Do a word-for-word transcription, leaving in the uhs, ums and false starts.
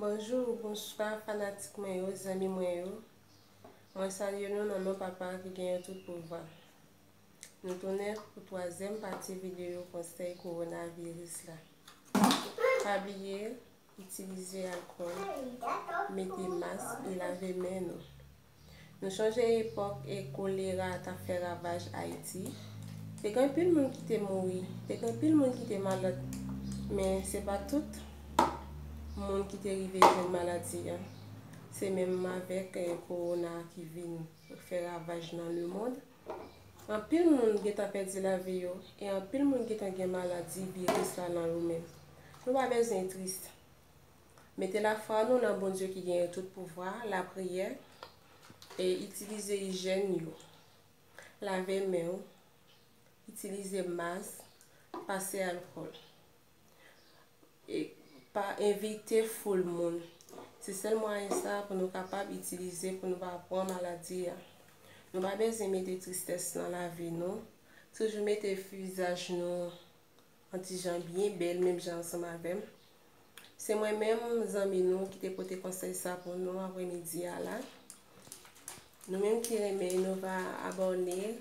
Bonjou, bonswa fanatik mwen yo, zanmi mwen yo. Mwen salye nou nan non Papa ki genyen tout pouvwa. Nou tounen pou twazyèm pati videyo konsèy kowonaviris la. Pa bliye, itilize alkòl, mete mask e lave men nou. Nou chonje epòk e kolera t ap fè ravaj Ayiti. Te gen anpil moun ki te mouri, te gen anpil moun ki te malad, men se pa tout moun ki te rive jwenn maladi a. Se menm avèk eh, kowona ki vin fè ravaj nan lemonn. Anpil moun gentan pèdi lavi yo e anpil moun gentan gen maladi viris la nan yo menm. Nou pa bezwen tris. Mete lafwa nou nan Bondye ki genyen tout pouvwa, lapriyè, e itilize ijèn yo. Lave men w, itilize mask, pase alkòl. E pa envite foul moun. Se sèl mwayen sa pou nou kapab itilize pou nou pa pran maladi a. Nou pa bezwen mete tristès nan lavi nou. Toujou mete vizaj nou an ti jan byen bèl, menm jan ansanm avè m. Se mwen menm, zanmi nou, ki te pote konsèy sa pou nou aprèmidi a la. Nou menm ki renmen Innova, abòne,